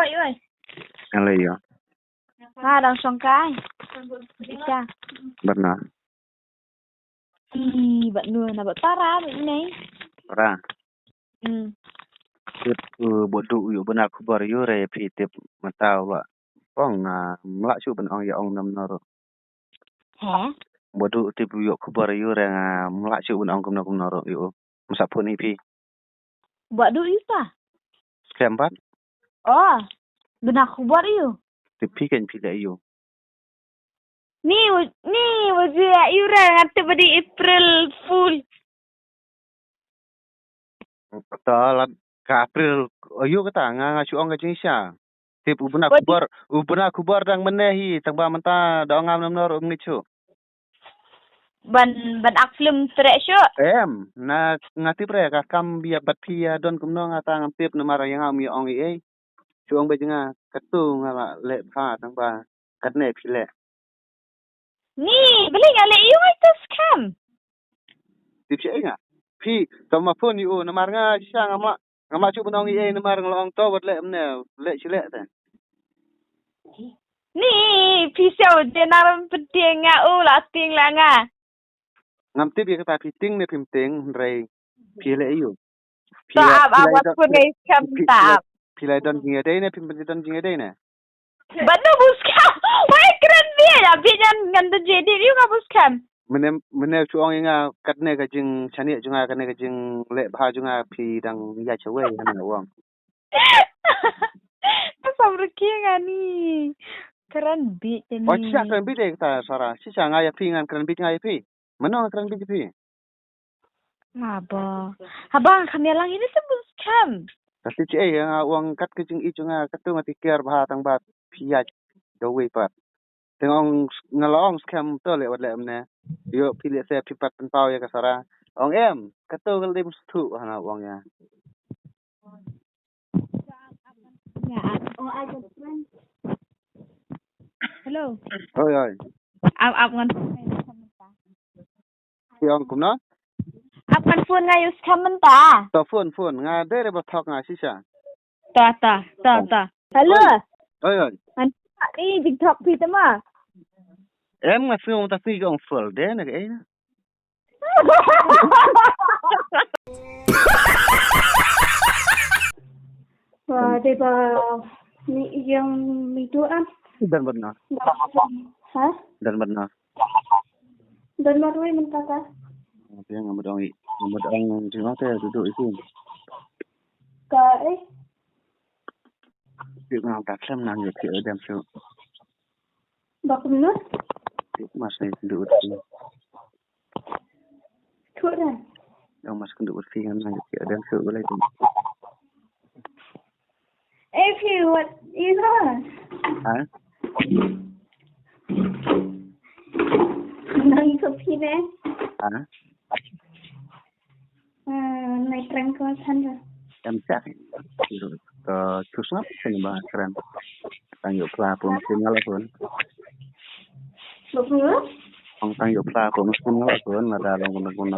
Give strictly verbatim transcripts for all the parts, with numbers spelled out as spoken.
Ai oi. Hello yo. Ha dang shong kai. Ika. Bad na. I bad nu na bad para bad nei. Para. Hmm. Tip u bodu yu bana khubor yu re phi tip mata wa. Pong ah, mla chu ban ong ya ong nam nor. He? Ba du tip ïoh khubor ïoh re nga mla shu ban ong kumno kumno ruh ïoh. Masa phone i phi. Ba du ïoh ta? Scam bad? Oh, bana khubor ïoh. Tip phi kan phi da ïoh. Ni, ni, wajah ïoh re nga tip ba di April Fool. Ta la ka April ayu kata nga nga shu ong ka jingshisha. Tip u bna khubor, u bna khubor dang mene hi tang ba mynta da ong ngam namnor um ngi chu. Ban, ban ak film trek shu. Em, na nga tip re ka kam bia bat phi ya don kumno nga ta ngam tip namar ya ngam ya ong i ei. Shu ong ba jinga katu nga la le pha tang ba katne phi le. Ni, beli nga le ïoh ai tu scam. Tip sha nga. Phi, to ma phone ïoh namar nga sha nga ma, nga ma chu ban ong i ei namar nga la ong to wat le mne, le shi le te. Ni, phi sha je naram pentieng nga u la tieng la nga. Ngam tip ïa kata phi tieng ne phim tieng hynrei phi le ïoh. To ap ap wat pun ngai scam ta ap. Phi lai don jingïadei ne phim don jingïadei ne. Bad no bus kam. Wai kren bia ya bia ngan ngan da je di riu nga bus kam. Mene mene chuong ïa nga katne ka jingshaniah jong nga katne ka jingleh bha jong nga phi dang ïa chawei hana wang. Ka sam riki nga ni. Kren bia ni. Oh shisha kren bia dei kata Sara. Shisha nga ïa phi ngan kren bia nga ïa phi. Mano nga kren bia phi. Haba. Haba nga kham ïalang ïa ni sa bus kam. Ka tip ei nga ong kat ka jingïeit jong nga katu nga tiker bha tang ba phi ïaid da wei pat. Teng ong nga la ong scam to le wat le mne. Ïoh phi le se phi pat pynpaw ïa ka Sara. Ong em katu ka lim sthu hana ong ïa. Hello. Oi oi. Ap ap ngan. Phi ong kumno? Ap ngan phone nga use kam mynta. To phone phone nga dei re ba thok nga shisha. To to to to. Hello. Oi oi. An ni jing thok phi tama. Em nga phi ong ta phi ong full de na ke. Wa de ba ni yang mi tu am. Dan bad na. Ha? Dan bad na. Don marwei mynta ka. Ate nga mut ong i, nga mut ong jingong te duduk iku. Ka eh. Ti nga ta klem nang yo ti dem su. Ba kumno? Ti mas ni duduk iku. Thura. Yang mas kundu ursi ngan nang yo ti dem su balai tu. Eh, phi wat ira. Ha? Nang ko phi ne? Ha? Eh, nai prank ko san ra. Em sa. Ka chusngap sini ba keren. Tang yo pla pun sini ngala pun. Bapu? Ong tang yo pla pun sini ngala pun lada long pun pun.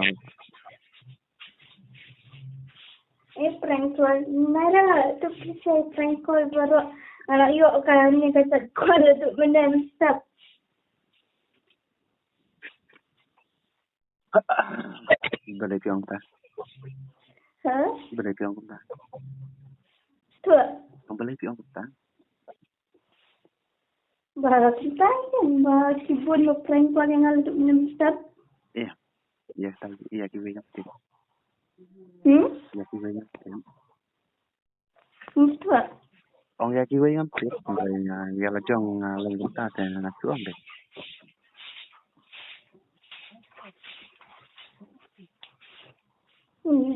Eh, prank call. Mara tu kisah prank call baru. Anak yo kami kata call tu benar stop. Balai piang ta. Ha? Balai piang ta. Tu. Balai piang ta. Ba kita kan ba kibun lo prank call yang ada tu minum stop. Iya. Iya, tang iya kiwi yang tu. Hmm? Iya kiwi yang tu. Mtua. Ong ïa kiwei ngam tip, ong ïa ïa la jong nga leng bynta te nga tu ong de.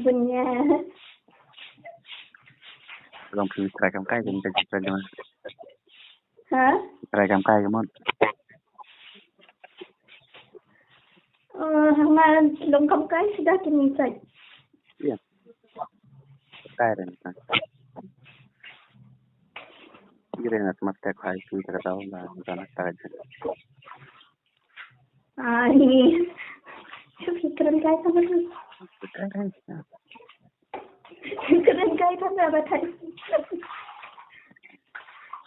Bunya. Long phi trai kam kai jong ka jong. Ha? Trai kam kai ka mon. Eh, nga long kam kai sudah tu ni sai. Iya. Kai ren kan. Ire na smat kai kai tu trai tau la tana kai. Ai. Pikiran kai sama tu. Kai kai. Pikiran kai sama batai.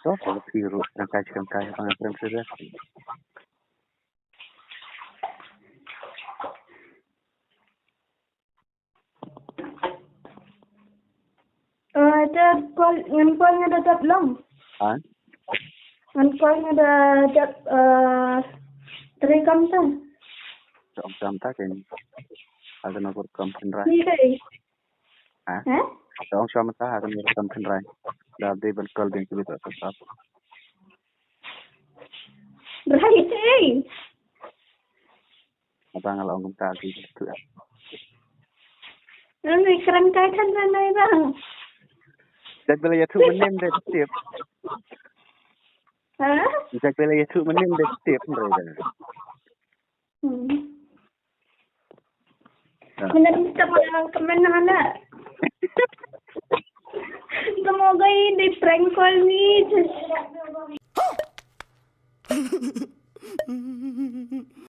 To, phi ruh, kren kai, kren kai, pang kren serius. Eh, te call, ngan call nga da dap long. Ha? Ngan call nga da dap, eh, trei kam ta. Ong kam ta ken. Ada na kur kam pynrai. Ni dei. Ha? Ha? Ong kam ta, ada na kur kam pynrai. Da dei ban call dei kibit ta sap. Rai te. Abang ala ong kam ta ki tu. Nang ni kren kai kan nang nai bang. Jak bela ya tu menim de tip. Ha? Jak bela ya tu menim de tip, nang da. Hmm. Ha. Mana kita malah kemen anak. Semoga ini prank call ni.